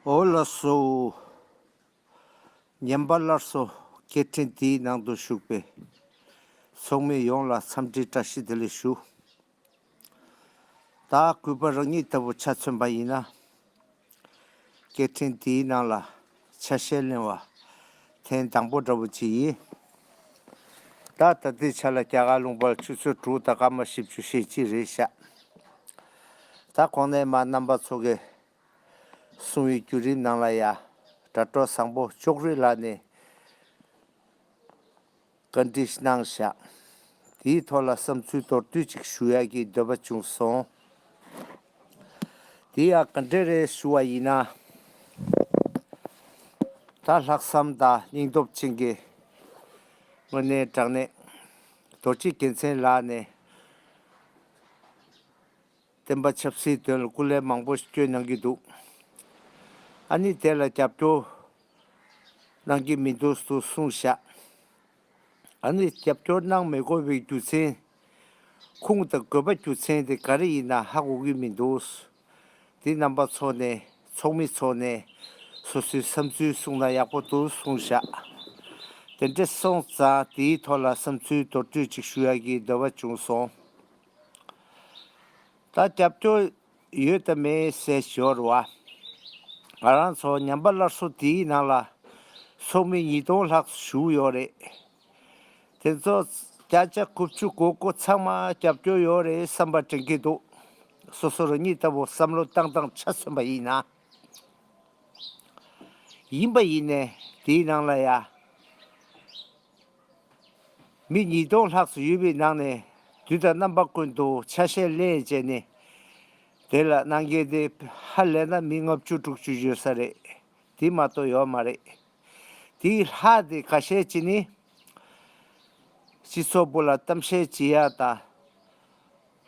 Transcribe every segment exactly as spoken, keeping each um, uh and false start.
འོ་ལགས་སོ། ཉན་པ་སླར་གསོ་སྐད་འཕྲིན་འདིའི་ནང་དུ་ཞུགས་པའི་ཚོགས་མི་ཡོངས་ལ་འཚམས་འདྲི་བཀྲ་ཤིས་བདེ་ལེགས་ཞུ། ད་གུས་པ་རང་ཉིད་ལྟ་བུ་ཆ་མཚོན་པ་ཡིན་ན། སྐད་འཕྲིན་འདིའི་ནང་ལ་ཆ་ཤས་ལེན་པ་ཐེངས་དང་པོ་འདྲ་བོ་ཅིག་ཡིན། ད་ད་ལྟའི་ཆ་ལ་རྒྱ་གར་ལུང་པར་ཆུ་ཚོད་དྲུག་དང་སྐར་མ་བཞི་བཅུ་ཞེ་གཅིག་རེད་ཤག་ད་གོང་ནས་མར་རྣམ་པ་ཚོ་གིས་གསུང་བའི་བརྒྱུད་རིམ་ནང་ལ་ཡ། དྲ་གྲོགས་བཟང་པོ་ཅོག་རི་ལགས་ནས་བཀའ་འདྲི་གནང་བཞག་དེའི་ཐོག་ལ་བསམ་ཚུལ་མདོར་བསྡུས་ཅིག་ཞུ་ཡག་གི་འདོད་པ་བྱུང་སོང་། དེ་ཡང་ག་འདྲ་རེད་ཞུ་བ་ཡིན་ན། ད་ལྷག་བསམ་དང་སྙིང་སྟོབས་ཅན་གྱི་དངོས་གནས་དྲང་གནས་རྡོ་རྗེ་རྒྱལ་མཚན་ལགས་ནས། བསྟན་པ་ཆབ་སྲིད་དོན་ལ་སྐུ་ལས་མང་པོ་བསྐྱོན་གནང་གི་འདུག་ཨ་ནི་དེ་ལ་རྒྱབ་སྐྱོར་གནང་གི་མི་འདུག་ཏུ་གསུངས་བཞག་ཨ་ནི་རྒྱབ་སྐྱོར་གནང་མི་དགོས་པའི་རྒྱུ་མཚན། ཁུངས་དང་དགོས་པ་རྒྱུ་མཚན་དེ་ག་རེ་ཡིན་ན་ཧ་གོ་གི་མི་འདུག་དེ་རྣམ་པ་ཚོ་ནས་ཚོགས་མི་ཚོ་ནས་སོ་སོའི་བསམ་ཚུལ་གསུངས་ན་ཡག་པོ་འདུག་གསུངས་བཞག་དེ་འདྲ་སོང་ཙང་དེའི་ཐོག་ལ་བསམ་ཚུལ་མདོར་བསྡུས་ཅིག་ཞུ་ཡག་གི་འདོད་པ་བྱུང་སོང་། ད་རྒྱབ་སྐྱོར་ཡོད་དམ་མེད་ཟེར་ཞོར་བ། ང་རང་ཚོ་ཉམས་པ་སླར་གསོ་འདིའི་ནང་ལ་ཚོགས་མི་ཉིས་སྟོང་ལྷག་ཞུགས་ཡོད་རེད། དེ་ཚོ་བརྒྱ་ཆ་དགུ་བཅུ་གོ་དགུ་ཚང་མ་རྒྱབ་སྐྱོར་ཡོད་རེད་བསམ་པ་དྲན་གྱི་འདུག་སོ་སོ་རང་ཉིད་ལྟ་བུ་བསམ་བློ་བཏང་སྟངས་ཆ་མཚོན་པ་ཡིན་ན། ཡིན་པ་ཡིན་ནས་དེའི་ནང་ལ་ཡ། མི་ཉིས་སྟོང་ལྷག་ཙམ་ཡོད་པའི་ནང་ནས་དུས་དང་རྣམ་པ་ཀུན་ཏུ་ཆ་ཤས་ལེན་བྱས་ནས་དེ་ལ་གནང་མཁན་དེ་ཧ་ལས་ན་མི་ལྔ་བཅུ་དྲུག་ཅུ་ཡོད་ས་རེད། དེ་མ་གཏོགས་ཡོད་མ་རེད། དེའི་ལྷག་དེ་ཁ་ཤས་ཅིག་ནི་སྤྱི་ཚོགས་སྤུ་ལ་གཏམ་བཤད་བྱེད་ཡག་དང་།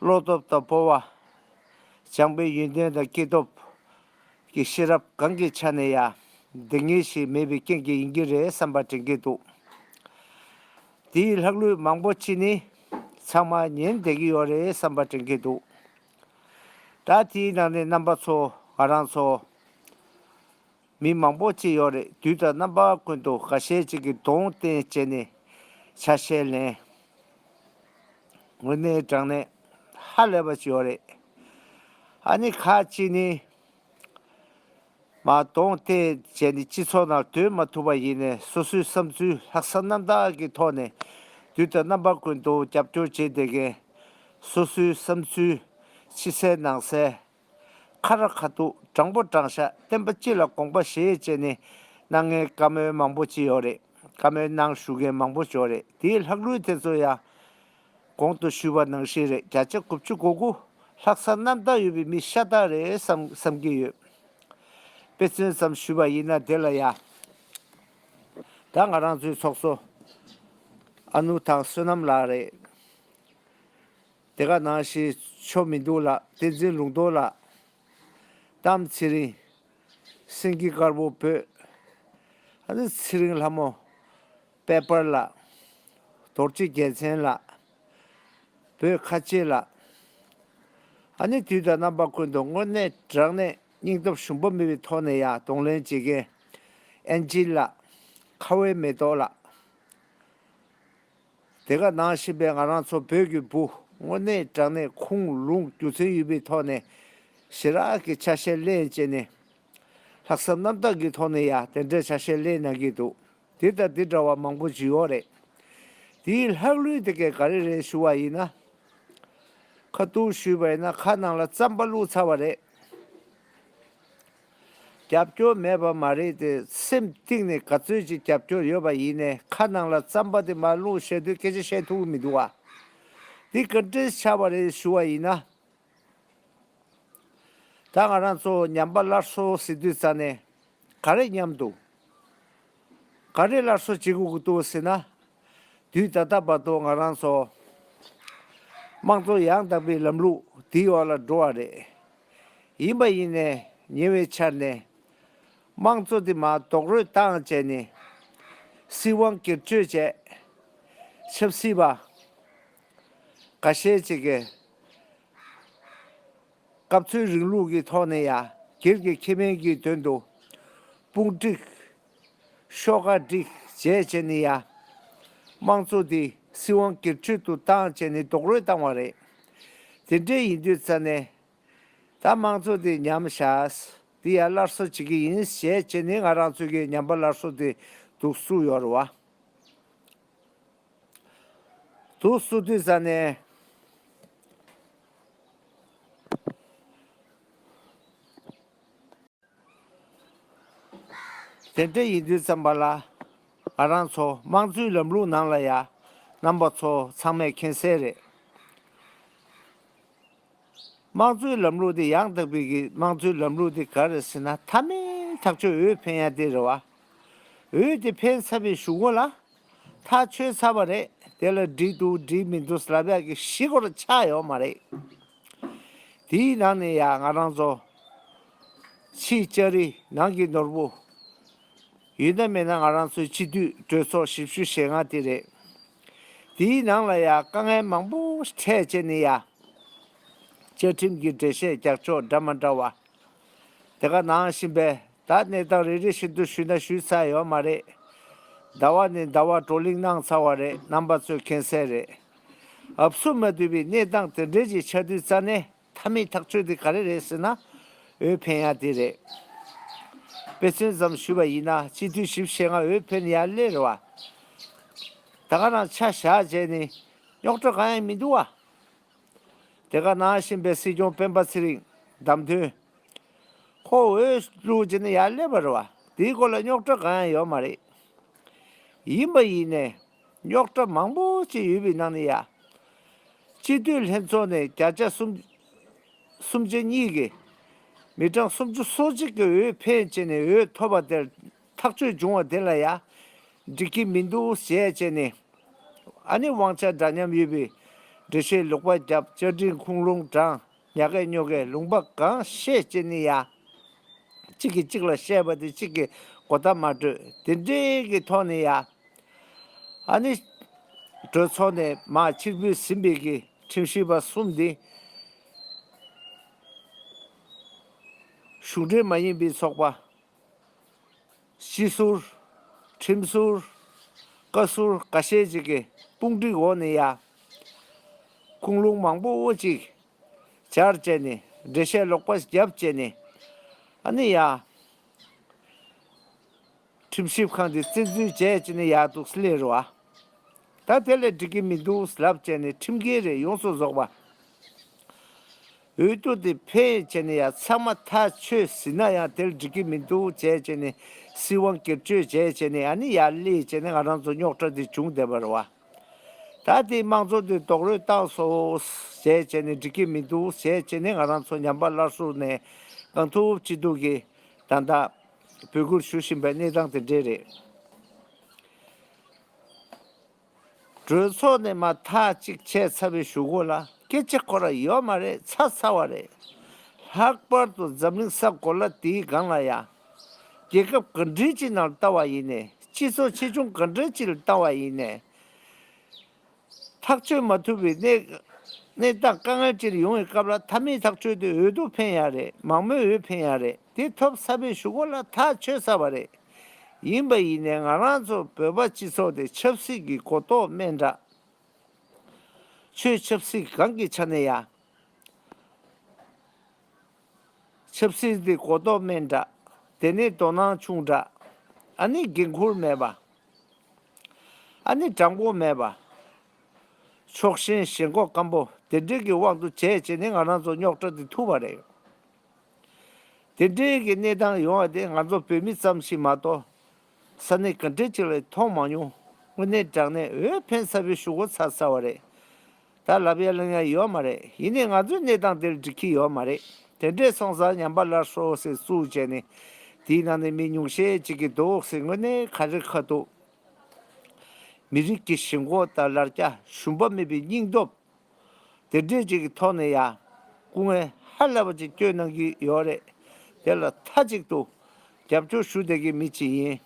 བློ་སྟོབས་དང་སྤོབས་པ། སྦྱངས་པའི་ཡོན་ཏན་དང་སྐྱེས་སྟོབས་ཀྱི་ཤེས་རབ་གང་གི་ཆ་ནས་ཡང་སྡུག་བསྔལ་ཞིག་མེད་པའི་རྐྱེན་གྱིས་ཡིན་གྱི་རེད་བསམ་པ་དྲན་གྱི་འདུག་དེའི་ལྷག་ལུས་མང་པོ་ཅིག་ནི་ཚང་མ་ཉན་བསྡད་ཀྱི་ཡོད་རེད་བསམ་པ་དྲན་གྱི་འདུག་ད་དེའི་ནང་ནས་རྣམ་པ་ཚོ་ང་རང་ཚོ་མི་མང་པོ་ཅིག་ཡོད་རེད། དུས་དང་རྣམ་པ་ཀུན་ཏུ་འགའ་ཤས་ཅིག་གིས་གདོང་བསྟན་བྱས་ནས་ཆ་ཤས་ལེན། དངོས་གནས་དྲང་གནས་ཧ་ལས་པ་ཅིག་ཡོད་རེད། ཨ་ནི་ཁ་ཅིག་ནི་མར་གདོང་བསྟན་བྱས་ནས་སྤྱི་ཚོགས་ནང་སྡོད་མ་ཐུབ་པ་ཡིན་ནས་སོ་སོའི་བསམ་ཚུལ་ལྷག་བསམ་རྣམ་དག་གི་ཐོག་ནས་དུས་དང་རྣམ་པ་ཀུན་ཏུ་རྒྱབ་སྐྱོར་བྱས་བསྡད་མཁན། སོ་སོའི་བསམ་ཚུལ་ཕྱི་གསལ་ནང་གསལ། ཁ་ར་ཁ་ཐུག་དྲང་པོ་དྲང་བཞག་བསྟན་པ་སྤྱི་ལ་དགོངས་པ་བཞེས་བྱས་ནས་གནང་མཁན་བཀའ་མོལ་མང་པོ་ཅིག་ཡོད་རེད། བཀའ་མོལ་གནང་བཞུགས་མཁན་མང་པོ་ཅིག་ཡོད་རེད། དེའི་ལྷག་ལུས་དེ་ཚོ་ཡང་གོང་དུ་ཞུས་པ་ནང་བཞིན་རེད། བརྒྱ་ཆ་དགུ་བཅུ་གོ་དགུ་ལྷག་བསམ་རྣམ་དག་ཡོད་པའི་མི་ཤ་སྟག་རེད་བསམ་བསམ་གྱི་ཡོད། དཔེ་མཚོན་ཙམ་ཞུས་པ་ཡིན་ན་དེ་ལ་ཡ། ད་ང་རང་ཚོའི་ཚོགས་གཙོ་ཨ་ནུ་ཐང་བསོད་ནམས་ལགས་རེད། དེ་ག་ནང་བཞིན་ཆོ་མི་འདུག་ལགས། བསྟན་འཛིན་ལུང་རྟོགས་ལགས། གཏམ་ཚེ་རིང་། སེང་གེ་དཀར་པོ་བོད། ཨ་ནི་ཚེ་རིང་ལྷ་མོ། པེ་པར་ལགས། རྡོ་རྗེ་རྒྱལ་མཚན་ལགས། བོད་ཁ་ཆེ་ལགས། ཨ་ནི་དུས་དང་རྣམ་པ་ཀུན་ཏུ་དངོས་གནས་དྲང་གནས་སྙིང་སྟོབས་ཞུམ་པ་མེད་པའི་ཐོག་ནས་ཡང་གདོང་ལེན་བྱེད་མཁན། ཨན་ཇི་ལགས། ཁ་བའི་མེ་ཏོག་ལགས། དེ་ག་ནང་བཞིན་པའི་ང་རང་ཚོ་བོད་ཀྱི་བུ་དངོས་གནས་དྲང་གནས་ཁུངས་ལུང་རྒྱུ་མཚན་ཡོད་པའི་ཐོག་ནས་ཞེ་དྲག་གི་ཆ་ཤས་ལེན་བྱས་ནས་ལྷག་བསམ་རྣམ་དག་གི་ཐོག་ནས་ཡང་དེ་འདྲའི་ཆ་ཤས་ལེན་གནང་གི་འདུག་དེ་དང་དེ་འདྲ་བ་མང་པོ་ཅིག་ཡོད་རེད། དེའི་ལྷག་ལུས་དེ་གས་ག་རེ་རེད་ཞུ་བ་ཡིན་ན། ཁ་ཐུག་ཞུས་པ་ཡིན་ན་ཁ་ནང་ལ་རྩམ་པ་བླུགས་ཚར་བ་རེད། རྒྱབ་སྐྱོར་མེད་པ་མ་རེད་དེ། སེམས་གཏིང་ནས་ག་ཚོད་ཅིག་རྒྱབ་སྐྱོར་ཡོད་པ་ཡིན་ནའི་ཁ་ནང་ལ་རྩམ་པ་དེ་མར་བླུགས་བཤད་དུས་སྐད་ཆ་བཤད་ཐུབ་ཀྱི་མི་འདུག་བ། འདི་ག་འདྲས་ཆགས་པ་རེད་ཞུ་བ་ཡིན་ན། ད་ང་རང་ཚོ་ཉམས་པ་སླར་གསོ་ཟེར་དུས་ཙ་ནས་ག་རེ་ཉམས་འདུག་ག་རེ་སླར་གསོ་བྱེད་དགོས་ཀྱི་འདུག་ཟེར་ན། དུས་ད་ལྟ་བར་དུ་ང་རང་ཚོ་དམངས་གཙོ་ཡང་དག་པའི་ལམ་ལུགས་དེའི་འོག་ལ་འགྲོ་བ་རེད། ཡིན་པ་ཡིན་ནའི་ཉེ་བའི་ཆར་ནས་དམངས་གཙོ་དེ་མར་རྡོག་རོལ་བཏང་བྱས་ནས་སྲིད་དབང་སྒེར་གཅོད་བྱས། ཆབ་སྲིད་པ་འགའ་ཤས་ཅིག་གིས་སྐབས་འཚོལ་རིང་ལུགས་ཀྱི་ཐོག་ནས་ཡང་སྒེར་གྱི་ཁེ་ཕན་གྱི་དོན་དུ་ དཔུང་སྒྲིག་ཤོག་ཁ་སྒྲིག་བྱས་བྱས་ནས་ཡ། དམངས་གཙོ་འདི་སྲིད་དབང་སྒེར་གཅོད་དུ་བཏང་བྱས་ནས་རྡོག་རོལ་བཏང་བ་རེད། དེ་འདྲ་ཡིན་དུས་ཙ་ནས། ད་དམངས་གཙོ་འདི་ཉམས་ཤག་འདི་ཡ་སླར་གསོ་བྱེད་ཀྱི་ཡིན་ཞེས་བྱས་ནས་ང་རང་ཚོ་གི་ཉམས་པ་སླར་གསོ་འདི་འདུག་བཙུགས་ཡོད་རེད་བ། འདུག་བཙུགས་དུས་ཙ་ནས། དེ་འདྲ་ཡིན་དུས་ཙམ་པ་ལ། ང་རང་ཚོ་དམངས་གཙོའི་ལམ་ལུགས་ནང་ལ་ཡ། རྣམ་པ་ཚོ་ཚང་མས་མཁྱེན་གསལ་རེད། དམངས་གཙོའི་ལམ་ལུགས་དེ་ཡང་དག་པའི་གི་དམངས་གཙོའི་ལམ་ལུགས་དེ་ག་རེ་ཟེར་ན། མཐའ་མའི་ཐག་གཅོད་འོས་འཕེན་ཡ་དེ་རེད་བ། འོས་དེ་འཕེན་ཚར་བའི་གཞུག་གུ་ལ། ཐག་ཆོད་ཚར་བ་རེད། དེ་ལ་འགྲིག་འདུག་འགྲིག་མི་འདུག་ལབ་ཡག་གི་གཞི་སྐོར་ཆགས་ཡོད་མ་རེད། དེའི་ནང་ནས་ཡང་ང་རང་ཚོ་ཕྱིའི་ལྕགས་རི་ནང་གི་ནོར་བུ། ཡིན་ན་མིན་ན་ང་རང་ཚོའི་སྤྱི་འཐུས་གྲོས་ཚོགས་བཞི་བཅུ་ཞེ་ལྔ་དེ་རེད། དེའི་ནང་ལ་ཡང་དཀའ་ངལ་མང་པོ་འཕྲད་བྱས་ནས་ཡང་བཅའ་ཁྲིམས་ཀྱི་འགྲེལ་བཤད་རྒྱག་ཕྱོགས་འདྲ་མ་འདྲ་བ། དེ་ག་ནང་བཞིན་པའི་ད་གནས་སྟངས་རེ་རེ་བཞིན་དུ་ཞུས་ན་ཞུས་ཚར་ཡོད་མ་རེད། ཟླ་བ་ནས་ཟླ་བ་བགྲོ་གླེང་གནང་ཚར་བ་རེད། རྣམ་པ་ཚོས་མཁྱེན་གསལ་རེད། ཨབ་སུ་མ་བསྡུས་པའི་གནས་སྟངས་དེ་འདྲའི་ཅིག་ཆགས་དུས་ཙ་ནས། མཐའ་མའི་ཐག་གཅོད་དེ་ག་རེ་རེད་ཟེར་ན། འོས་འཕེན་ཡ་དེ་རེད། དཔེ་མཚོན་ཙམ་ཞུས་པ་ཡིན་ན་སྤྱི་འཐུས་བཞི་བཅུ་ཞེ་ལྔ་འོས་འཕེན་ཡ་སླེབས་རེད་བ། ད་ག་རང་ཆ་བཞག་བྱས་ནས་རྙོག་དྲ་གང་ཡང་མི་འདུག་བ། དེ་ག་ནང་བཞིན་པའི་སྲིད་སྐྱོང་སྤེན་པ་ཚེ་རིང་བདམས་ཐོན། ཁོ་འོས་བླུགས་བྱས་ནས་ཡར་སླེབས་པ་རེད་བ། དེའི་སྐོར་ལ་རྙོག་དྲ་གང་ཡང་ཡོད་མ་རེད། ཡིན་པ་ཡིན་ནས་རྙོག་དྲ་མང་པོ་ཅིག་ཡོད་པའི་ནང་ནས་ཡ། སྤྱི་འཐུས་ལྷན་ཚོགས་ནས་བརྒྱ་ཆ་གསུམ། སུམ་ཆ་གཉིས་ཀྱིས་མི་གྲངས་སུམ་ཅུ་སོ་གཅིག་གི་འོས་འཕེན་བྱས་ནས་འོས་ཐོབ་པ་དེར་ཐག་གཅོད་བྱུང་བ་དེ་ལ་ཡ། འགྲིག་གི་མི་འདུག་ཞེས་བྱས་ནས། ཨ་ནི་དབང་ཆ་འདྲ་མཉམ་ཡོད་པའི་འགྲེལ་བཤད་ལུག་པ་བརྒྱབ། བཅའ་ཁྲིམས་ཁུངས་ལུང་དྲངས། ཉག་གེ་ཉོག་གེ་ལུང་པ་གང་བཤད་བྱས་ནས་ཡ། གཅིག་གིས་གཅིག་ལ་བཤད་པ་དེ་གཅིག་གིས་གོ་བརྡ་མ་སྤྲོད། དེ་འདྲའི་གི་ཐོག་ནས་ཡ། ཨ་ནི། གྲོས་ཚོགས་ནས་མར་ཕྱིར་འབུད་ཟིན་པའི་གི་ཁྲིམས་ཞིབ་པ་གསུམ་འདི། གཞུང་འབྲེལ་མ་ཡིན་པའི་ཚོགས་པ། སྤྱི་ཟུར། ཁྲིམས་ཟུར། བཀའ་ཟུར་ཁ་ཤས་ཅིག་གི་དཔུང་སྒྲིག་འོག་ནས་ཡ། ཁུངས་ལུང་མང་པོ་ཅིག་སྦྱར་བྱས་ནས་འགྲེལ་བཤད་ལོག་པ་བརྒྱབ་བྱས་ནས། ཨ་ནི་ཡ། ཁྲིམས་ཞིབ་ཁང་དེ་བཙན་འཛུལ་བྱས་བྱས་ནས་ཡར་འདུག་སེ་སླེབས་རེད་བ། ད་དེ་ལས་འགྲིག་གི་མི་འདུག་ལབ་བྱས་ནས་ཁྲིམས་འགལ་རེད། ཡོངས་སུ་རྫོགས་པ། འོས་བསྡུ་དེ་འཕེན་བྱས་ནས་ཡང་ཚང་མ་ཐག་ཆོད་ཟིན་ན་ཡང་དེར་འགྲིག་གི་མི་འདུག་བྱས་བྱས་ནས་སྲིད་དབང་སྒེར་གཅོད་བྱས་བྱས་ནས་ཨ་ནི་ཡར་སླེབས་བྱས་ནས་ང་རང་ཚོ་རྙོག་དྲ་དེ་བྱུང་བསྡད་པ་རེད་བ། ད་དེ་དམངས་གཙོ་དེ་རྡོག་རོལ་བཏང་སོང་བྱས་བྱས་ནས་འགྲིག་གི་མི་འདུག་བྱས་བྱས་ནས་ང་རང་ཚོ་ཉམས་པ་སླར་གསོ་ནས་གང་ཐུབ་ཅི་ཐུབ་ཀྱིས་ད་ལྟ་འབོད་སྐུལ་ཞུ་བཞིན་པའི་གནས་སྟངས་དེ་འདྲས་རེད། གྲོས་ཚོགས་ནས་མར་ཐག་གཅིག་བྱས་ཚར་བའི་གཞུག་གུ་ལ་སྐད་ཆ་ཁོ་རང་ཡོད་མ་རེད། ཚར་ཚར་བ་རེད། ལྷག་པར་དུ་འཛམ་གླིང་ས་གོ་ལ་དེའི་སྒང་ལ་ཡ། རྒྱལ་ཁབ་ག་འདྲའི་ཅིག་ནང་ལ་ལྟ་བ་ཡིན་ནའི། སྤྱི་ཚོགས་ཆེ་ཆུང་ག་འདྲའི་ཅིག་ལ་ལྟ་བ་ཡིན་ནའི། ཐག་གཅོད་མ་ཐུབ་པའི་གནས་གནས་སྟངས་དཀའ་ངལ་ཅིག་ཡོང་བའི་སྐབས་ལ་མཐའ་མའི་ཐག་གཅོད་དེ་འོས་བསྡུ་འཕེན་ཡ་རེད། མང་མོས་འོས་འཕེན་ཡ་རེད། དེ་ཐོབ་ཚར་བའི་གཞུག་གུ་ལ་ཐག་ཆོད་ཚར་བ་རེད། ཡིན་པ་ཡིན་ནའི་ང་རང་ཚོ་བོད་པ་སྤྱི་ཚོགས་དེ་ཆབ་སྲིད་ཀྱི་གོ་རྟོགས་དམན་དྲགས། ཆོས་ཆབ་སྲིད་གང་གི་ཆ་ནས་ཡང་། ཆབ་སྲིད་དེ་གོ་རྟོགས་དམན་དྲགས། དེ་ནས་དོ་སྣང་ཆུང་དྲགས། ཨ་ནི་འགན་འཁུར་མེད་པ། ཨ་ནི་དྲང་པོ་མེད་པ། ཕྱོགས་ཞེན་ཞེན་ཁོག་སྐམ་པོ་དེ་འདྲའི་གི་དབང་དུ་བྱས་བྱས་ནས་ང་རང་ཚོ་རྙོག་དྲ་དེ་ཐུག་པ་རེད། དེ་འདྲའི་གི་གནས་སྟངས་ཡོང་བ་དེ་ང་ཚོ་བོད་མི་ཙམ་ཞིག་མ་གཏོགས། ས་གནས་ག་འདྲ་ཅིག་ལ་མཐོང་མ་མྱོང་། དངོས་གནས་དྲང་གནས་འོས་འཕེན་ཚར་བའི་གཞུག་གུ་ཚར་ཚར་བ་རེད། ད་ལབ་ཡ་ལབ་ཡ་ཡོད་མ་རེད། ཡིན་ནའི་ང་ཚོའི་གནས་སྟངས་དེར་འགྲིག་གི་ཡོད་མ་རེད། དེ་འདྲས་སོང་ཙང་ཉམས་པ་སླར་གསོ་ཟེར་བཙུགས་བྱས་ནས། དེའི་ནང་ནས་མི་ཉུང་ཤས་ཅིག་གིས་འདུག་སེ་དངོས་གནས་ཁ་རི་ཁ་ཐུག་མི་རིགས་ཀྱི་ཞེན་ཁོག་དང་ལར་རྒྱ། ཞུམ་པ་མེད་པའི་སྙིང་སྟོབས། དེ་འདྲས་ཅིག་གི་ཐོག་ནས་ཡ། སྐུ་ངལ་ཧ་ལས་པ་ཅིག་བསྐྱོན་གནང་གི་ཡོད་རེད། དེ་ལ་མཐའ་གཅིག་ཏུ་རྒྱབ་སྐྱོར་ཞུ་བསྡད་ཀྱི་མི་ཅིག་ཡིན།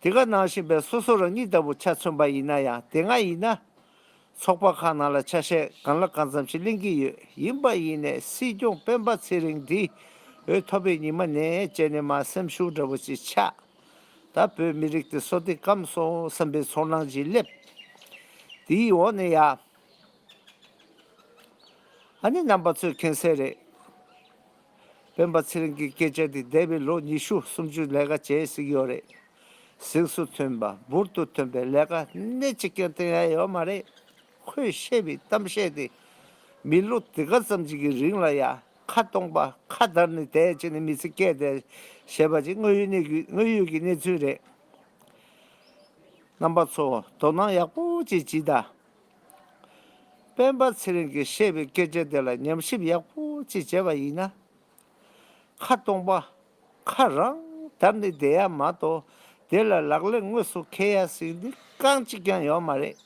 དེ་ག་ནང་བཞིན་པའི་སོ་སོ་རང་ཉིད་ལྟ་བུ་ཆ་མཚོན་པ་ཡིན་ན་ཡང་། དེ་སྔ་ཡིན་ན། ཚོགས་པ་ཁག་ནང་ལ་ཆ་ཤས་གང་ལ་གང་འཚམ་ཞིག་ལེན་གྱི་ཡོད། ཡིན་པ་ཡིན་ནའི་སྲིད་སྐྱོང་སྤེན་པ་ཚེ་རིང་འདི་ འོས་ཐོབ་པའི་ཉི་མ་ནས་བྱས་ནས་མར་སེམས་ཤུགས་འདྲ་བོ་ཅིག་ཆག་ད་བོད་མི་རིགས་དེ་སྲོག་ཐིག་སྐམ་སོང་བསམ་པའི་ཚོར་སྣང་ཅིག་སླེབས། དེའི་འོག་ནས་ཡ། ཨ་ནི་རྣམ་པ་ཚོས་མཁྱེན་གསལ་རེད། སྤེན་པ་ཚེ་རིང་གི་སྐད་ཆ་དེ་འདས་པའི་ལོ་ཉི་ཤུ་སུམ་ཅུ་ལས་ཀ་བྱས་ཟིག་ཡོད་རེད། གཟེངས་སུ་ཐོན་པ་འབུར་དུ་ཐོན་པའི་ལས་ཀ་སྣེ་གཅིག་ཀྱང་བསྟན་ཡ་ཡོད་མ་རེད། ཁོས་བཤད་པའི་གཏམ་བཤད་དེ་མི་ལོ་དེ་ག་ཙམ་ཅིག་གི་རིང་ལ་ཡ་ཁ་སྟོང་པ་ཁ་བརྡར་ནས་བསྡད་བྱས་ནས་མི་ཚེ་སྐྱེལ་བསྡད་བྱས་པ་ཅིག་དངོས་ཡོད་གནས་ཀྱི་དངོས་ཡོད་ཀྱི་གནས་ཚུལ་རེད། རྣམ་པ་ཚོ་དོ་སྣང་ཡག་པོ་ཅིག་བྱེད་དང་། སྤེན་པ་ཚེ་རིང་གིས་བཤད་པའི་སྐད་ཆ་དེ་ལ་ཉམས་ཞིབ་ཡག་པོ་ཅིག་བྱས་པ་ཡིན་ན། ཁ་སྟོང་པ་ཁ་རང་བརྡར་ནས་བསྡད་ཡ་མ་གཏོགས་དེ་ལ་ལག་ལེན་དངོས་སུ་འཁེལ་ཡ་ཟིག་འདི་རྐང་གཅིག་ཀྱང་ཡོད་མ་རེད།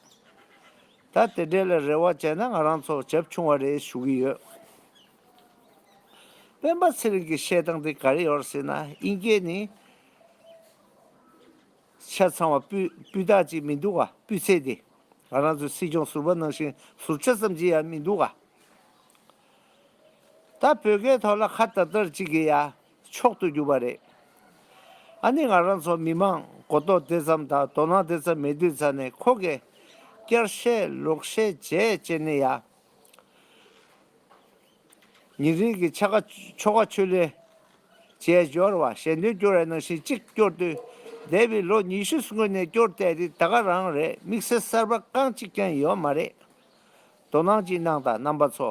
ད་དེ་འདྲས་ལ་རེ་བ་བྱས་ན་ང་རང་ཚོ་བྱབ་ཆུང་བ་རེད་ཞུ་གི་ཡོད། སྤེན་པ་ཚེ་རིང་གི་བཤད་སྟངས་དེ་ག་རེ་ཡོད་ཟེར་ན་དབྱིན་སྐད་ནི། ཆ་ཚང་བ་སྤུས་སྤུས་དག་ཅིག་མི་འདུག་ག་སྤུས་ཚད་དེ། ང་རང་ཚོའི་སྲིད་སྐྱོང་ཟུར་པ་ནང་བཞིན་ཟུར་ཆ་ཙམ་ཅིག་ཡང་མི་འདུག་ག་ད་བོད་སྐད་ཐོག་ལ་ཁ་བརྡ་བརྡར་ཅིག་གིས་ཡ་མཆོག་ཏུ་གྱུར་པ་རེད། ཨ་ནི་ང་རང་ཚོ་མི་མང་མགོ་ཐོག་དེ་ཙམ་དང་དོ་སྣང་དེ་ཙམ་མེད་དུས་ཙ་ནས་ཁོ་གས་བསྐྱར་བཤད་ལོག་བཤད་བྱས་བྱས་ནས་ཡ། ཉིན་རེ་གི་ཆ་ག་ཆོ་ག་ཆོས་ལས་བྱས་འབྱོར་བ་ཞལ་འདོན་སྐྱོར་བའི་ནང་བཞིན་གཅིག་སྐྱོར་དུས་འདས་པའི་ལོ་ཉི་ཤུ་སྔོན་ནས་སྐྱོར་བསྡད་དེ་ད་ག་རང་རེད། དམིགས་བསལ་གསར་པ་རྐང་གཅིག་ཀྱང་ཡོད་མ་རེད། དོ་སྣང་ཅིག་གནང་དང་རྣམ་པ་ཚོ།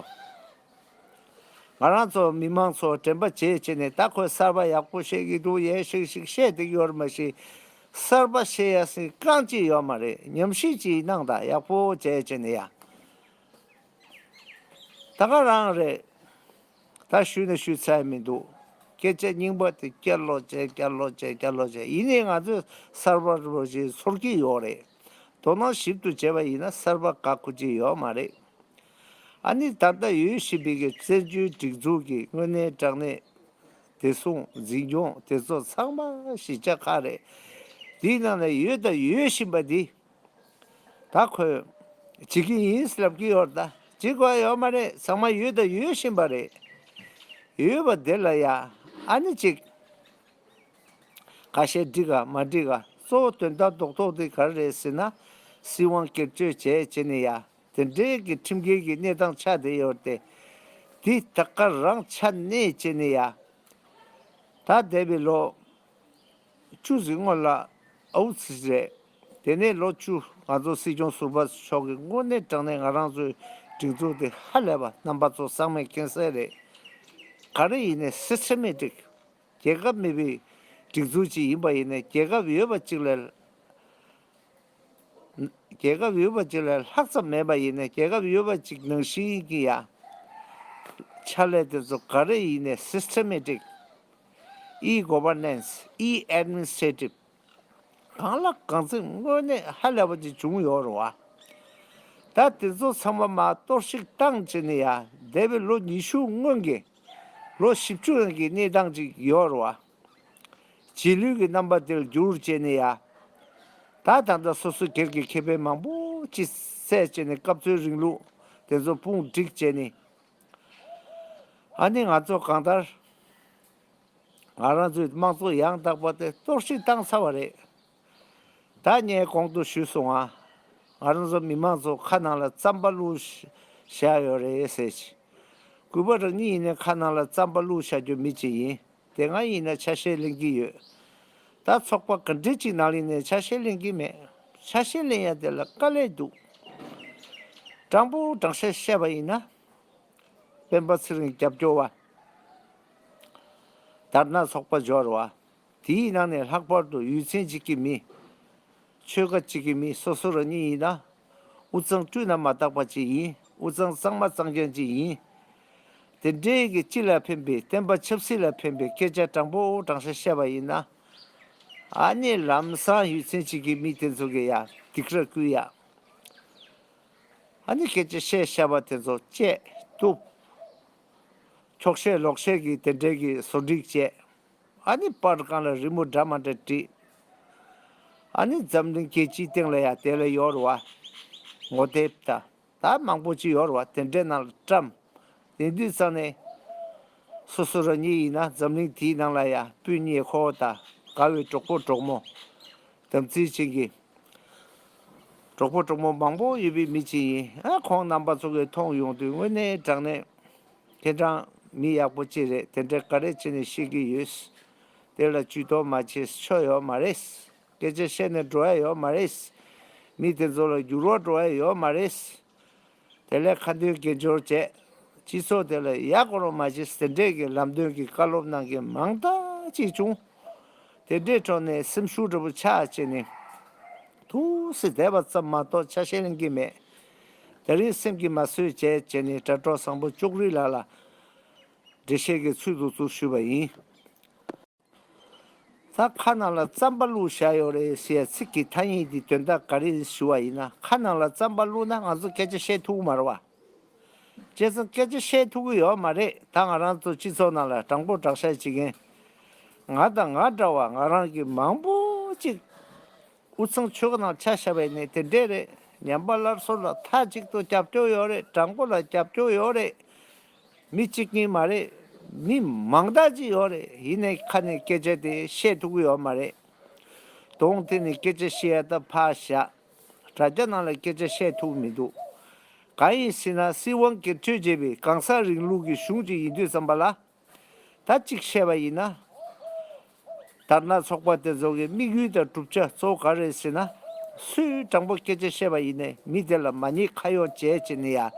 ང་རང་ཚོ་མི་མང་ཚོ་དྲན་པ་བརྗེད་བྱས་ནས་ད་ཁོས་གསར་པ་ཡག་པོ་བཤད་ཀྱི་འདུག་ཡེ་ཤིག་ཤིག་བཤད་བསྡད་ཀྱི་ཡོད་རེད་མ་གཞི། གསར་པ་བཤད་ཡ་ཟིན་རྐང་གཅིག་ཡོད་མ་རེད། ཉམས་ཞིབ་ཅིག་གནང་དང་ཡག་པོ་བྱས་བྱས་ནས་ཡ། ད་ག་རང་རེད། ད་ཞུས་ན་ཞུས་ཚར་མི་འདུག་སྐད་ཆ་རྙིང་པ་དེ་བསྐྱར་ལོག་བྱས་བསྐྱར་ལོག་བྱས་བསྐྱར་ལོག་བྱས་ཡིན་ནའི་ང་ཚོས་གསར་པ་རོ་ཞིག་ཚོར་གྱི་ཡོད་རེད། དོ་སྣང་ཞིབ་ཏུ་བྱས་པ་ཡིན་ན་གསར་པ་དགའ་ཁུ་ཅི་ཡོད་མ་རེད། ཨ་ནི་ད་ལྟ་ཡོད་བཞིན་པའི་གི་བཙན་བྱོལ་སྒྲིག་འཛུགས་ཀྱི་དངོས་གནས་དྲང་གནས་བདེ་སྲུང་འཛིན་སྐྱོང་དེ་ཚོ་ཚང་མ་གཞིས་ཆགས་ཁག་རེད། དེའི་ནང་ནས་ཡོད་དང་ཡོད་བཞིན་པ་འདི། ད་ཁོས་བྱེད་ཀྱི་ཡིན་ལབ་ཀྱི་ཡོད་རེད། ད་བྱེད་དགོས་ཡོད་མ་རེད། ཚང་མ་ཡོད་དང་ཡོད་བཞིན་པ་རེད། ཡོད་པ་དེ་ལ་ཡ་ཨ་ནི་ཅིག་ཁ་ཤས་འགྲིག་ག་མ་འགྲིག་ག་གཙོ་བོ་དོན་དག་རྡོག་རྡོག་དེ་ག་རེ་རེད་ཟེར་ན། སྲིད་དབང་སྒེར་གཅོད་བྱས་བྱས་ནས་ཡ་དེ་འདྲའི་གི་ཁྲིམས་འགལ་གྱི་གནས་སྟངས་ཆགས་བསྡད་ཡོད་རེད་དེ། དེ་ད་ག་རང་ཆ་གནས་བྱས་ནས་ཡ། ད་འདས་པའི་ལོ་བཅུ་ཟིན་སྔོན་ལ་ཨའུ་ཚི་རེད། དེ་ནས་ལོ་བཅུ་ང་ཚོ་སྲིད་སྐྱོང་ཟུར་པ་མཆོག་གིས་དངོས་གནས་དྲང་གནས་ང་རང་ཚོའི་སྒྲིག་འཛུགས་དེ་ཧ་ལས་པ་རྣམ་པ་ཚོ་ཚང་མས་མཁྱེན་གསལ་རེད། ག་རེ་ཡིན་ནས་སི་སི་ཊེ་མེ་ཊིག་རྒྱལ་ཁབ་མེད་པའི་སྒྲིག་འཛུགས་ཅིག་ཡིན་པ་ཡིན་ནས་རྒྱལ་ཁབ་ཡོད་པ་ཅིག་ལས། རྒྱལ་ཁབ་ཡོད་པ་ཅིག་ལས་ལྷག་ཙམ་མེད་པ་ཡིན་ནས་རྒྱལ་ཁབ་ཡོད་པ་ཅིག་ནང་བཞིན་གྱི་ཡ། ཕྱག་ལས་དེ་ཚོ་ག་རེ་ཡིན་ནས་སི་སི་ཊེ་མེ་ཊིག་ཨི་གོ་ཝར་ནན་སི་ཨི་ཨེཌ་མི་ནི་སི་ཊྲེ་ཊིབ་གང་ལ་གང་འཚམ་དངོས་གནས་ཧ་ལས་པ་ཅིག་བྱུང་ཡོད་རེད་བ། ད་དེ་ཚོ་ཚང་མ་མར་གཏོར་བཤིག་བཏང་བྱས་ནས་ཡ་འདས་པའི་ལོ་ཉི་ཤུ་སྔོན་གྱི་ལོ་བཞི་བཅུ་ཡན་གྱི་གནས་སྟངས་ཅིག་ཡོད་རེད་བ། རྗེས་ལུས་ཀྱི་རྣམ་པ་དེར་བསྒྱུར་བྱས་ནས་ཡ། ད་ད་ལྟ་སོ་སོ་སྒེར་གྱི་ཁེ་ཕན་མང་པོ་ཅིག་བསལ་བྱས་ནས་སྐབས་འཚོལ་རིང་ལུགས་དེ་ཚོ་དཔུང་བསྒྲིགས་བྱས་ནས། ཨ་ནི་ང་ཚོ་གང་ལྟར་ང་རང་ཚོའི་དམངས་གཙོ་ཡང་དག་པ་དེ་གཏོར་བཤིག་བཏང་ཚར་བ་རེད། ད་ངས་གོང་དུ་ཞུས་སོང་ང་། ང་རང་ཚོ་མི་མང་ཚོ་ཁ་ནང་ལ་རྩམ་པ་བླུགས་བཞག་ཡོད་རེད་ཟེར་གྱི། གུས་པ་རང་ཉིད་ཡིན་ནའི་ཁ་ནང་ལ་རྩམ་པ་བླུགས་བཞག་རྒྱུ་མི་གཅིག་ཡིན། དེ་སྔ་ཡིན་ན་ཆ་ཤས་ལེན་གྱི་ཡོད། ད་ཚོགས་པ་ག་འདྲ་ཅིག་ནང་ལ་ཡིན་ནའི་ཆ་ཤས་ལེན་གྱི་མེད། ཆ་ཤས་ལེན་ཡ་དེ་ལ་དཀའ་ལས་འདུག་དྲང་པོ་དྲང་བཤད་བཤད་པ་ཡིན་ན། སྤེན་པ་ཚེ་རིང་རྒྱབ་སྐྱོར་བ། དར་ནག་ཚོགས་པ་འབྱོར་བ། དེའི་ནང་ནས་ལྷག་པར་དུ་ཡུལ་ཚན་གཅིག་གི་མི། ཆོལ་ཁ་གཅིག་གི་མི་སོ་སོ་རང་ཉིད་ཡིན་ན། དབུ་གཙང་སྤྲུལ་ན་མ་དག་པ་ཅིག་ཡིན། དབུ་གཙང་གཙང་མ་གཙང་རྐྱང་ཅིག་ཡིན། དེ་འདྲའི་གི་སྤྱི་ལ་ཕན་པའི་བསྟན་པ་ཆབ་སྲིད་ལ་ཕན་པའི་སྐད་ཆ་དྲང་པོ་དྲང་བཞག་བཤད་པ་ཡིན་ན། ཨ་ནི་ལམ་སང་ཡུལ་ཚན་གཅིག་གི་མི་དེ་ཚོ་གི་ཡ་སྡིགས་ར་བསྐུལ་ཡ། ཨ་ནི་སྐད་ཆ་བཤད་བཤད་པ་དེ་ཚོ་བཅད་གཏུབ། འཁྱོག་བཤད་ལོག་བཤད་ཀྱི་དེ་འདྲའི་གི་བཟོ་སྒྲིག་བྱས། ཨ་ནི་པར་སྒང་ལ་རི་མོ་འདྲ་མ་འདྲ་བྲིས། ཨ་ནི་འཛམ་གླིང་རྒྱལ་སྤྱིའི་སྟེང་ལ་ཡ་དེ་ལ་ཡོད་རེད་བ། ངོ་དེབ་ད་ད་མང་པོ་ཅིག་ཡོད་རེད་བ། དེ་འདྲའི་ནང་ལ་བཀྲམ། དེ་དུས་ཙང་ནས་ སོ་སོ་རང་ཉིད་ཡིན་ན་འཛམ་གླིང་དེའི་ནང་ལ་ཡང་སྤུན་ཉེ་ཁོ་བོ་དང་དགའ་བའི་གྲོགས་པོ་གྲོགས་མོ། དམ་ཚིག་ཅན་གྱི་གྲོགས་པོ་གྲོགས་མོ་མང་པོ་ཡོད་པའི་མི་ཅིག་ཡིན། ཨ་ཁོང་རྣམ་པ་ཚོ་གིས་མཐོང་ཡོང་དུས་དངོས་གནས་དྲང་གནས་ཁྱེད་རང་མི་ཡག་པོ་ཅིག་རེད། དེ་འདྲ་ག་རེ་བྱས་ནས་ཤེས་ཀྱི་ཡོད། དེ་ལ་ཇུས་གཏོགས་མ་བྱེད་ཆོག་ཡོད་མ་རེད། སྐད་ཆ་བཤད་ནས་འགྲོ་ཡ་ཡོད་མ་རེད། མི་དེ་ཚོ་ལ་འགྱུར་བ་འགྲོ་ཡ་ཡོད་མ་རེད། དེ་ལས་ཁ་འདོན་དགེ་སྦྱོར་བྱས། སྤྱི་ཚོགས་དེ་ལ་ཡག་པོ་རང་མ་བྱས་དེ་འདྲས་ཀྱི་ལམ་སྟོན་གྱི་བཀའ་སློབ་གནང་མཁན་མང་དག་ཅིག་བྱུང་། དེ་འདྲའི་ཁྲོད་ནས་སེམས་ཤུགས་འདྲ་པོ་ཆག་བྱས་ནས་ཐུགས་སུ་བསྡད་པ་ཙམ་མ་གཏོགས་ཆ་ཤས་ལེན་གྱི་མེད། དེ་རིང་སེམས་ཀྱིས་མ་བཟོད་བྱས་བྱས་ནས་དྲ་གྲོགས་བཟང་པོ་ཅོག་རི་ལགས་ལ་འགྲེལ་བཤད་ཀྱི་ཚུལ་དུ་ཚུར་ཞུས་པ་ཡིན། ད་ཁ་ནང་ལ་རྩམ་པ་བླུགས་བཞག་ཡོད་རེད་ཟེར་ཡ་ཚིག་གི་ཐ་སྙད་འདི་དོན་དག་ག་རེ་ཞུ་བ་ཡིན་ན། ཁ་ནང་ལ་རྩམ་པ་བླུགས་ན་ང་ཚོ་སྐད་ཆ་བཤད་ཐུབ་ཀྱི་མ་རེད་བ། བྱས་ཙང་སྐད་ཆ་བཤད་ཐུབ་ཀྱི་ཡོད་མ་རེད། ད་ང་རང་ཚོ་སྤྱི་ཚོགས་ནང་ལ་དྲང་པོ་དྲང་བཤད་བྱེད་མཁན། ང་དང་ང་འདྲ་བ་ང་རང་གི་མང་པོ་ཅིག་དབུས་གཙང་ཆོལ་ཁ་ནང་ཆ་བཞག་པ་ཡིན་ནའི་དེ་འདྲས་རེད། ཉམས་པ་སླར་གསོ་ལ་མཐའ་གཅིག་ཏུ་རྒྱབ་སྐྱོར་ཡོད་རེད། དྲང་པོ་ལ་རྒྱབ་སྐྱོར་ཡོད་རེད། མི་གཅིག་གཉིས་མ་རེད། མི་མང་དག་ཅིག་ཡོད་རེད། ཡིན་ནའི་ཁ་ནས་སྐད་ཆ་དེ་བཤད་ཐུབ་ཀྱི་ཡོད་མ་རེད། གདོང་དེ་ནས་སྐད་ཆ་བཤད་ཡ་ད་ཕར་བཞག་དྲ་རྒྱ་ནང་ལ་སྐད་ཆ་བཤད་ཐུབ་མི་འདུག་གང་ཡིན་ཟེར་ན་སྲིད་དབང་སྒེར་གཅོད་བྱས་པའི་གང་ཟག་རིང་ལུགས་ཀྱི་གཞུང་ཅིག་ཡིན་དུས་ཙམ་པ་ལ། ད་གཅིག་བཤད་པ་ཡིན་ན། དར་ནག་ཚོགས་པ་དེ་ཚོ་གི་དམིགས་ཡུལ་དང་གྲུབ་ཆ་གཙོ་བོ་ག་རེ་རེད་ཟེར་ན། སུས་དྲང་པོ་སྐད་ཆ་བཤད་པ་ཡིན་ནའི་མི་དེ་ལ་མ་ཉེས་ཁ་གཡོག་བྱས་བྱས་ནས་ཡ།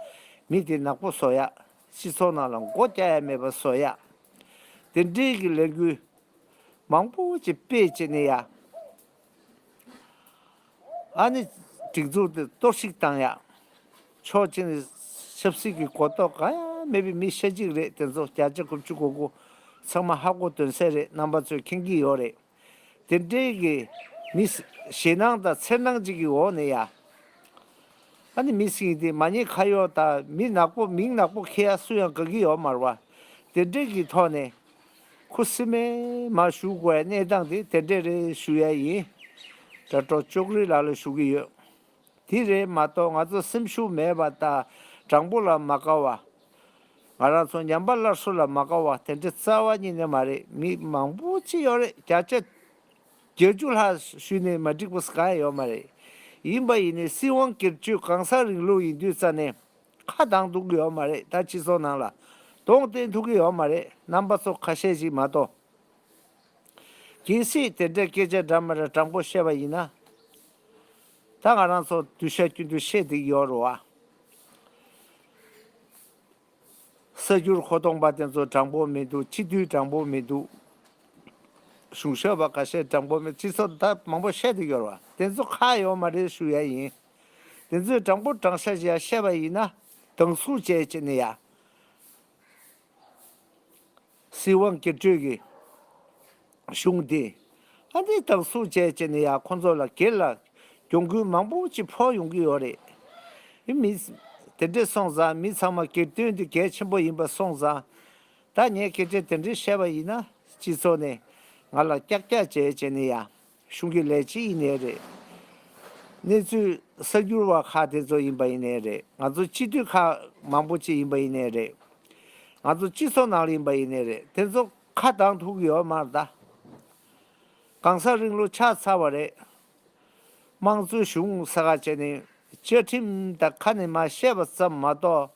མི་དེ་ནག་པོ་བཟོ་ཡ། སྤྱི་ཚོགས་ནང་ལ་མགོ་བཀྱག་ཡ་མེད་པ་བཟོ་ཡ། དེ་འདྲའི་གི་ལས་འགུལ་མང་པོ་ཅིག་སྤེལ་བྱས་ནས་ཡ། ཨ་ནི་སྒྲིག་འཛུགས་དེ་གཏོར་བཤིག་བཏང་ཡ། ཕྱོགས་གཅིག་ནས་ཆབ་སྲིད་ཀྱི་གོ་རྟོགས་གང་ཡང་མེད་པའི་མི་ཤ་གཅིག་རེད། དེ་ཚོ་བརྒྱ་ཆ་དགུ་བཅུ་གོ་དགུ་ཚང་མ་ཧ་གོ་དོན་གསལ་རེད། རྣམ་པ་ཚོས་མཁྱེན་གྱི་ཡོད་རེད། དེ་འདྲའི་གི་མི་ཞེད་སྣང་དང་འཚེར་སྣང་གཅིག་གི་འོག་ནས་ཡ། ཨ་ནི་མི་ཞིག་དེ་མ་ཉེས་ཁ་གཡོག་དང་མི་ནག་པོ་མིང་ནག་པོ་འཁྱེར་ཡ་སུ་ཡང་དགའ་གི་ཡོད་མ་རེད་བ། དེ་འདྲའི་གི་ཐོག་ནས་ཁུ་སིམ་མེར་མར་བཞུགས་དགོས་ཡ་གནས་སྟངས་དེ་དེ་འདྲས་རེད་ཞུ་ཡ་ཡིན། དྲ་གྲོགས་ཅོག་རི་ལགས་ལ་ཞུ་གི་ཡོད། དེ་རེད་མ་གཏོགས་ང་ཚོ་སེམས་ཤུགས་མེད་པ་དང་དྲང་པོ་ལ་མ་དགའ་བ། ང་རང་ཚོ་ཉམས་པ་སླར་གསོ་ལ་མ་དགའ་བ་དེ་འདྲ་རྩ་བ་ཉིད་ནས་མ་རེད། མི་མང་པོ་ཅིག་ཡོད་རེད། བརྒྱ་ཆ་བརྒྱད་ཅུ་ལྷག་ཞུས་ནས་མ་འགྲིག་པ་གང་ཡང་ཡོད་མ་རེད། ཡིན་པ་ཡིན་ནའི་སྲིད་དབང་སྒེར་གཅོད་གང་ཟག་རིང་ལུགས་ཡིན་དུས་ཙ་ནས་ཁ་གདངས་ཐུབ་ཀྱི་ཡོད་མ་རེད། ད་སྤྱི་ཚོགས་ནང་ལ་གདོང་བསྟན་ཐུབ་ཀྱི་ཡོད་མ་རེད། རྣམ་པ་ཚོ་ཁ་ཤས་ཤིག་མ་གཏོགས། གལ་སྲིད་དེ་འདྲའི་སྐད་ཆ་འདྲ་མི་འདྲ་དྲང་པོ་བཤད་པ་ཡིན་ན། ད་ང་རང་ཚོ་སྡུག་ཤ་སྐྱོན་དུ་བཤད་བསྡད་ཀྱི་ཡོད་རེད་བ། གསར་འགྱུར་མཁོ་གཏོང་པ་དེ་ཚོ་དྲང་པོ་མི་འདུག་སྤྱི་འཐུས་དྲང་པོ་མི་འདུག་གཞུང་ཞབས་པ་ཁ་ཤས་དྲང་པོ་མེད། སྤྱི་ཚོགས་ད་མང་པོ་བཤད་དེ་ཡོད་རེད་བ། དེ་ཚོ་ཁག་ཡོད་མ་རེད་ཞུ་ཡ་ཡིན། དེ་ཚོས་དྲང་པོ་དྲང་བཞག་བྱས་བཤད་པ་ཡིན་ན་སྡང་ཟུག་བྱས་བྱས་ནས་ཡ། སྲིད་དབང་སྒེར་གཅོད་ཀྱི་གཞུང་འདི་ཨ་ནི་སྡང་ཟུག་བྱས་བྱས་ནས་ཡ་ཁོང་ཚོ་ལ་སྒེར་ལ་གྱོང་གུན་མང་པོ་ཅིག་ཕོག་ཡོང་གི་ཡོད་རེད། ཨེ་མི་དེ་འདྲས་སོང་ཙང་མི་ཚང་མ་སྒེར་དོན་འདི་གལ་ཆེན་པོ་ཡིན་པ་སོང་ཙང་། ད་ངས་སྐད་ཆ་དེ་འདྲས་བཤད་པ་ཡིན་ན་སྤྱི་ཚོགས་ནས་ང་ལ་ཀྱག་ཀྱག་བྱས་བྱས་ནས་ཡ། གཞུང་གི་ལས་བྱེད་ཡིན་ནའི་རེད། གནས་ཚུལ་གསར་འགྱུར་བ་ཁག་དེ་ཚོ་ཡིན་པ་ཡིན་ནའི་རེད། ང་ཚོ་སྤྱི་འཐུས་ཁག་མང་པོ་ཅིག་ཡིན་པ་ཡིན་ནའི་རེད། ང་ཚོ་སྤྱི་ཚོགས་ནང་ལ་ཡིན་པ་ཡིན་ནའི་རེད། དེ་ཚོ་ཁ་གདངས་ཐུབ་ཀྱི་ཡོད་མ་རེད་ད། གང་ཟག་རིང་ལུགས་ཆགས་ཚར་བ་རེད། དམངས་གཙོའི་གཞུང་ཟེར་ག་བྱས་ནས་བཅའ་ཁྲིམས་དང་ཁ་ནས་མར་བཤད་པ་ཙམ་མ་གཏོགས།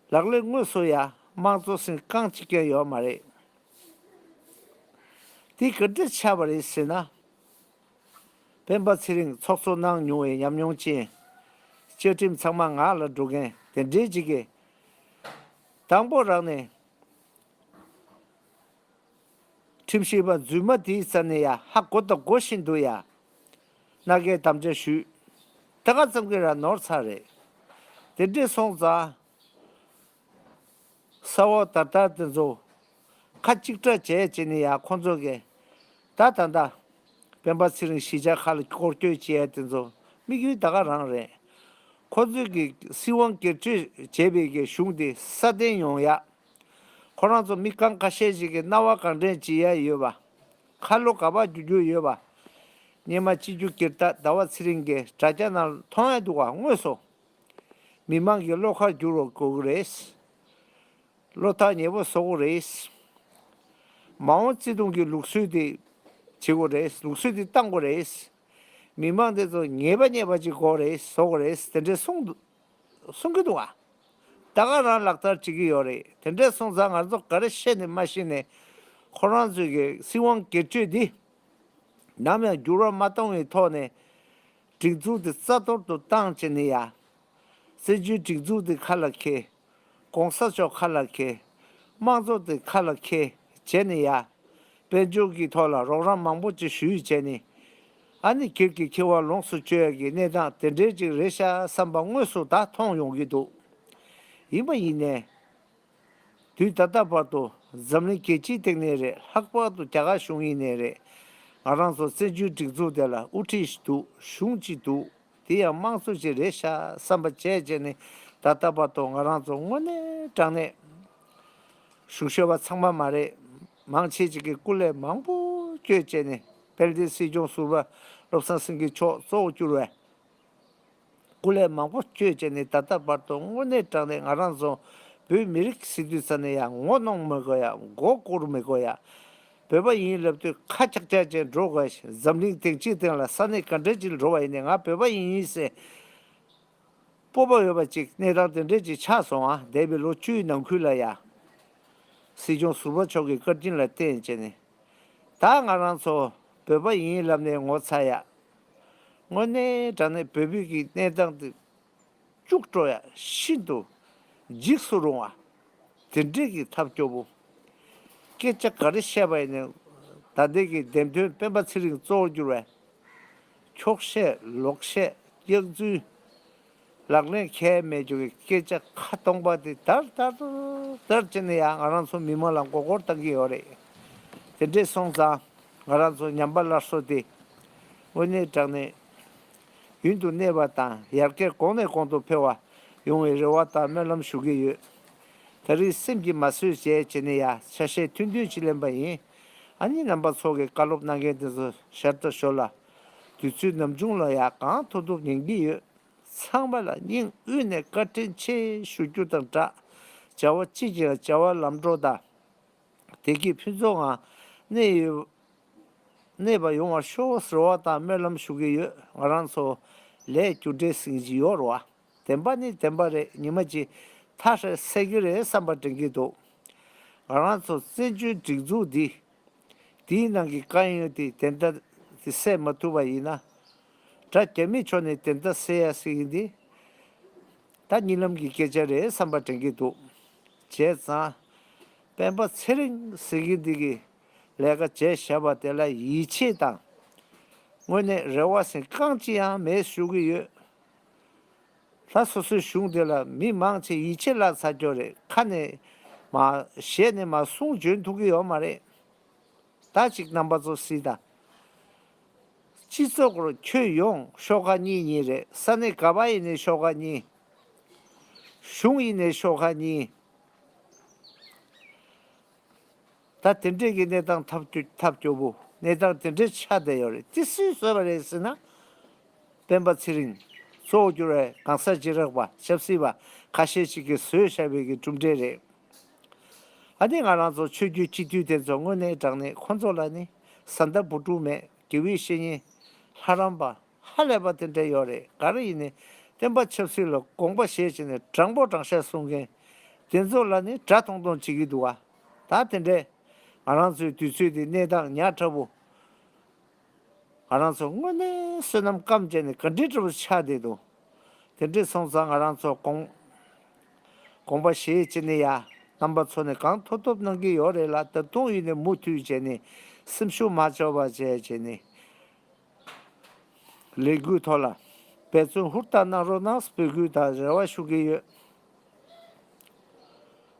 ལག་ལེན་དངོས་སུ་ཡ་དམངས་གཙོ་ཟེར་རྐང་གཅིག་ཀྱང་ཡོད་མ་རེད། དེ་ག་འདྲ་ཆགས་པ་རེད་ཟེར་ན། སྤེན་པ་ཚེ་རིང་ཚོགས་གཙོ་གནང་མྱོང་བའི་ཉམས་མྱོང་ཅན། བཅའ་ཁྲིམས་ཚང་མ་ངག་ལ་འགྲོ་མཁན་དེ་འདྲའི་ཅིག་གིས། དང་པོ་རང་ནས་ཁྲིམས་ཞིབ་པ་རྫུན་མ་དེའི་རྩ་ནས་ཡ་ཧ་གོ་དང་གོ་བཞིན་དུ་ཡ། མནའ་སྐྱེལ་དམ་བཅའ་ཞུས། ད་ག་ཙམ་གྱིས་ར་ནོར་ཚར་རེད། དེ་འདྲས་སོང་ཙང་། ས་འོག་དར་དར་དེ་ཚོ་ཁ་གཅིག་གྲགས་བྱས་བྱས་ནས་ཡ་ཁོང་ཚོ་གིས་ད་ད་ད་སྤེན་པ་ཚེ་རིང་གཞིས་ཆགས་ཁག་ལ་སྐོར་སྐྱོད་བྱས་དེ་ཚོ་དམིགས་ཡུལ་ད་ག་རང་རེད། ཁོ་ཚོས་ཀྱི་སྲིད་དབང་སྒེར་གཅོད་བྱས་པའི་གི་གཞུང་དེ་སྲ་བརྟན་ཡོང་ཡ། ཁོ་རང་ཚོ་མི་རྐང་ཁ་ཤས་ཤིག་གིས་རྣ་བ་གང་དྲན་བྱེད་ཡ་ཡོད་པ། ཁ་ལོ་ག་པར་རྒྱུག་རྒྱུ་ཡོད་པ། སྙེ་མ་སྤྱི་རྒྱུ་སྒེར་བདག་ཟླ་བ་ཚེ་རིང་གིས་དྲ་རྒྱ་ནང་མཐོང་ཡ་འདུག་ག་དངོས་སུ། མི་མང་གི་བློ་ཁ་འགྱུར་བ་དགོས་ཀྱི་རེད། བློ་ཐག་ཉེ་པོ་བཟོ་དགོས་རེད། མ་འོངས་བརྩེ་དུང་གི་ལུགས་སྲོལ་དེ་བྱེད་དགོས་རེད། ལུགས་སྲོལ་དེ་བཏང་དགོས་རེད། མི་མང་དེ་ཚོ་ཉེས་པ་ཉེས་པ་ཅིག་དགོས་རེད། བཟོ་དགོས་རེད། དེ་འདྲས་གསུང་འདུག་གསུང་གི་འདུག་ཨ། ད་ག་རང་ལག་བསྟར་བྱེད་ཀྱི་ཡོད་རེད། དེ་འདྲས་སོང་ཙང་ང་ཚོ་ག་རེ་བཤད་ནས་མ་ཤེས་ནས་ཁོ་རང་ཚོའི་གི་སྲིད་དབང་སྒེར་གཅོད་འདི་ནམ་ཡང་འགྱུར་བ་མ་གཏོང་བའི་ཐོག་ནས་སྒྲིག་འཛུགས་དེ་རྩ་གཏོར་དུ་བཏང་བྱས་ནས་ཡ། བཙན་བྱོལ་སྒྲིག་འཛུགས་དེ་ཁ་ལ་འཁྱེར། གོང་ས་མཆོག་ཁ་ལ་འཁྱེར། དམངས་གཙོ་དེ་ཁ་ལ་འཁྱེར་བྱས་ནས་ཡ། དཔལ་འབྱོར་གྱི་ཐོག་ལ་རོགས་རམ་མང་པོ་ཅིག་ཞུས་བྱས་ནས། ཨ་ནི་སྒེར་གྱི་འཁྱེར་བ་ལོངས་སུ་སྤྱོད་ཡག་གི་གནས་སྟངས་དེ་འདྲའི་ཅིག་རེད་ཤག་བསམ་པ་དངོས་སུ་ད་མཐོང་ཡོང་གི་འདུག་ཡིན་པ་ཡིན་ནའི། དུས་ད་ལྟ་བར་དུ་འཛམ་གླིང་རྒྱལ་སྤྱིའི་སྟེང་ནས་རེད། ལྷག་པར་དུ་རྒྱ་གར་གཞུང་ཡིན་ནའི་རེད། ང་རང་ཚོ་བཙན་བྱོལ་སྒྲིག་འཛུགས་དེ་ལ་དབུ་ཁྲིད་ཞིག་འདུག་གཞུང་གཅིག་འདུག་དེ་ཡང་དམངས་གཙོ་ཅིག་རེད་ཤག་བསམ་པ་བྱས་བྱས་ནས་ད་ལྟ་བར་དུ་ང་རང་ཚོ་དངོས་གནས་དྲང་གནས་གཞུང་ཞབས་པ་ཚང་མ་མ་རེད། མང་ཆེ་ཅིག་གིས་སྐུ་ལས་མང་པོ་བསྐྱོན་བྱས་ནས་དཔལ་ལྡན་སྲིད་སྐྱོང་ཟུར་པ་བློ་བཟང་སེང་གེ་མཆོག་གཙོ་བོ་གྱུར་བའི་སྐུ་ལས་མང་པོ་བསྐྱོན་བྱས་ནས་ད་ལྟ་བར་དུ་དངོས་གནས་དྲང་གནས་ང་རང་ཚོ་བོད་མི་རིགས་ཟེར་དུས་ཙ་ནས་ཡང་ངོ་གནོང་མི་དགོས་ཡ། མགོ་སྐོར་མི་དགོས་ཡ། བོད་པ་ཡིན་ལབ་དུས་ཁ་ཅག་ཅག་ཅན་འགྲོ་དགོས། འཛམ་གླིང་སྟེང་སྤྱིར་བཏང་ལ་ས་གནས་ག་འདྲ་ཅིག་འགྲོ་བ་ཡིན་ནའི་ང་བོད་པ་ཡིན་ཟེར། སྤོབས་པ་ཡོད་པ་ཅིག་གནས་སྟངས་དེ་འདྲས་ཅིག་ཆགས་སོང་ཨ། འདས་པའི་ལོ་བཅུའི་ནང་ཁུལ་ལ་ཡ། སྲིད་སྐྱོང་ཟུར་པ་མཆོག་གི་བཀའ་དྲིན་ལ་བརྟེན་བྱས་ནས། ད་ང་རང་ཚོ་བོད་པ་ཡིན་ལབ་ནས་ངོ་ཚ་ཡ། དངོས་གནས་དྲང་གནས་བོད་བོད་ཀྱི་གནས་སྟངས་དེ་སྐྱུག་བྲོ་ཡ། ཤིན་ཏུ་འཇིགས་སུ་རུང་བ། དེ་འདྲས་ཀྱི་ཐབས་སྐྱོ་པོ། སྐད་ཆ་ག་རེ་བཤད་པ་ཡིན་ནའི་ད་ལྟའི་གི་འདེམས་ཐོན་སྤེན་པ་ཚེ་རིང་གཙོ་བོར་གྱུར་བའི་འཁྱོག་བཤད་ལོག་བཤད་སྐྱག་རྫུན། ལག་ལེན་ཁེལ་མེད་རྒྱུ་གི་སྐད་ཆ་ཁ་སྟོང་པ་དེ་དར་དར་དར་བྱས་ནས་ཡང་ང་རང་ཚོ་མི་མང་ལ་མགོ་སྐོར་བཏང་གི་ཡོད་རེད། དེ་འདྲས་སོང་ཙང་ང་རང་ཚོ་ཉམས་པ་སླར་གསོ་དེ་དངོས་གནས་དྲང་གནས་རྒྱུན་དུ་གནས་པ་དང་ཡར་རྒྱས་གོང་ནས་གོང་དུ་འཕེལ་བ་ཡོང་བའི་རེ་བ་དང་སྨོན་ལམ་ཞུ་གི་ཡོད། ད་རེས་སེམས་ཀྱིས་མ་བཟོད་བྱས་བྱས་ནས་ཡང་ཆ་ཤས་ཐུང་ཐུང་ཅིག་ལེན་པ་ཡིན། ཨ་ནི་རྣམ་པ་ཚོ་གི་བཀའ་སློབ་གནང་མཁན་དེ་ཚོ་ཞར་དང་ཞོར་ལ་དུས་ཚོད་ནམ་བྱུང་ལ་ཡང་གང་ཐུབ་ཐུབ་ཉན་གྱི་ཡོད། ཚང་མ་ལ་སྙིང་དབུས་ནས་བཀའ་དྲིན་ཆེ་ཞུ་རྒྱུ་དང་སྦྲགས། བྱ་བ་གཅིག་ཀྱང་བྱ་བ་ལམ་འགྲོ་དང་། བདེ་སྐྱིད་ཕུན་ཚོགས་ངང་གནས་ཡོད། གནས་པ་ཡོང་བར་ཤོག་ཟེར་བ་དང་སྨོན་ལམ་ཞུ་གི་ཡོད། ང་རང་ཚོ་ལས་རྒྱུ་འབྲས་ཟིན་གྱི་ཡོད་རེད་བ། བདེན་པ་ནི་བདེན་པ་རེད། ཉི་མ་གཅིག་མཐའ་ཧྲལ་སད་ཀྱི་རེད་བསམ་པ་དྲན་གྱི་འདུག་ང་རང་ཚོ་བཙན་བྱོལ་སྒྲིག་འཛུགས་འདི། དེའི་ནང་གི་བཀའ་ཡོན་དེ་བདེན་མཐའ་དེ་སད་མ་ཐུབ་པ་ཡིན་ན། དགྲ་རྒྱ་མིའི་ཕྱོགས་ནས་བདེན་མཐའ་སད་ཡ་ཟེར་གྱི་འདི། ད་གཉིད་ལམ་གྱི་སྐད་ཆ་རེད་བསམ་པ་དྲན་གྱི་འདུག་བྱས་ཙང་། སྤེན་པ་ཚེ་རིང་ཟེར་གྱི་འདི་གི་ལས་ཀ་བྱས་བཞག་པ་དེ་ལ་ཡིད་ཆེས་དང་། དངོས་གནས་རེ་བ་ཟེར་རྐང་གཅིག་ཡང་མེད་ཞུ་གི་ཡོད། ད་སོ་སོའི་གཞུང་དེ་ལ་མི་མང་ཆེ་ཡིད་ཆེས་བརླག་ཚར་ཀྱོག་རེད། ཁ་ནས་མ་བཤད་ནས་མ་གསུང་འཇོན་ཐུབ་ཀྱི་ཡོད་མ་རེད། ད་ཅིག་རྣམ་པ་ཚོ་གཟིགས་དང་། སྤྱི་ཚོགས་ཁོ་ཁྱོན་ཡོངས་ཤོག་ཁག་གཉིས་གཉིས་རེད། ས་གནས་ག་པ་ཡིན་ནའི་ཤོག་ཁག་གཉིས། གཞུང་ཡིན་ནའི་ཤོག་ཁག་གཉིས། ད་དེ་འདྲས་ཀྱི་གནས་སྟངས་ཐབས་སྐྱོ་ཐབས་སྐྱོ་པོ་གནས་སྟངས་དེ་འདྲས་ཆགས་བསྡད་ཡོད་རེད། དེ་སུས་བཟོས་པ་རེད་ཟེར་ན། སྤེན་པ་ཚེ་རིང་གཙོ་བོ་གྱུར་བའི་གང་ཟག་སྦྱིན་རག་པ་ཆབ་སྲིད་པ་ཁ་ཤས་ཤིག་གིས་བཟོས་བཞག་པའི་གི་གྲུབ་འབྲས་རེད། ཨ་ནི་ང་རང་ཚོ་ཆོས་བརྒྱུད་སྤྱི་འཐུས་དེ་ཚོ་དངོས་གནས་དྲང་གནས་ཁོ་ཚོ་ལ་ནི་བཟའ་ཟླ་བུ་ཕྲུག་མེད། དགེ་བའི་བཤེས་གཉེན་ལྷ་རམས་པ་ཧ་ལས་པ་དེ་འདྲ་ཡོད་རེད། ག་རེ་ཡིན་ནའི་བསྟན་པ་ཆབ་སྲིད་ལ་དགོངས་པ་བཞེས་བྱས་ནས་དྲང་པོ་དྲང་བཞག་གསུང་མཁན་དེ་ཚོ་ལ་ནི་དགྲ་མཐོང་མཐོང་བྱེད་ཀྱི་འདུག་བ། ད་དེ་འདྲས་ང་རང་ཚོའི་དུས་ཚོད་དེ་གནས་སྟངས་ཉག་ཕྲ་བོ། ང་རང་ཚོ་དངོས་གནས་བསོད་ནམས་སྐམ་བྱས་ནས་ག་འདྲའི་འདྲ་བོ་ཆགས་བསྡད་འདུག་དེ་འདྲས་སོང་ཙང་ང་རང་ཚོ་དགོངས་དགོངས་པ་བཞེས་བྱས་ནས་ཡ། རྣམ་པ་ཚོ་ནས་གང་ཐུབ་ཐུབ་གནང་གི་ཡོད་རེད་ལ། ད་དུང་ཡིན་ནས་མུ་མཐུད་བྱས་ནས་སེམས་ཤུགས་མ་ཆག་པ་བྱས་བྱས་ནས་ལས་འགུལ་ཐོག་ལ་འབད་བརྩོན་ཧུར་ཐག་གནང་རོགས་གནང་འབོད་སྐུལ་དང་རེ་བ་ཞུ་གི་ཡོད།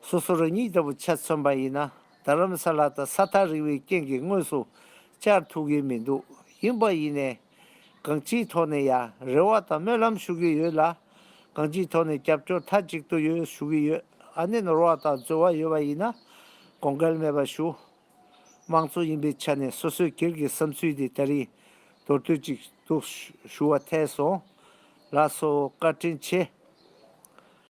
སོ་སོ་རང་ཉིད་ལྟ་བུ་ཆ་མཚོན་པ་ཡིན་ན། རྡ་རམ་ས་ལ་དང་ས་ཐག་རིང་བའི་རྐྱེན་གྱིས་དངོས་སུ་བཅར་ཐུབ་ཀྱི་མི་འདུག་ཡིན་པ་ཡིན་ནའི་གང་ཅིའི་ཐོག་ནས་ཡང་རེ་བ་དང་སྨོན་ལམ་ཞུ་གི་ཡོད་ལ། གང་ཅིའི་ཐོག་ནས་རྒྱབ་སྐྱོར་མཐའ་གཅིག་ཏུ་ཡོད་ཞུ་གི་ཡོད། ཨ་ནེ་ནོར་བ་དང་འཛོལ་བ་ཡོད་པ་ཡིན་ན་དགོངས་འགལ་མེད་པ་ཞུ། དམངས་གཙོ་ཡིན་པའི་ཆ་ནས་སོ་སོའི་སྒེར་གྱི་བསམ་ཚུལ་དེ་ད་རིང་མདོར་བསྡུས་ཅིག་འདུག་ཞུ་བ་ཐལ་སོང་། ལགས་སོ། བཀའ་དྲིན་ཆེ།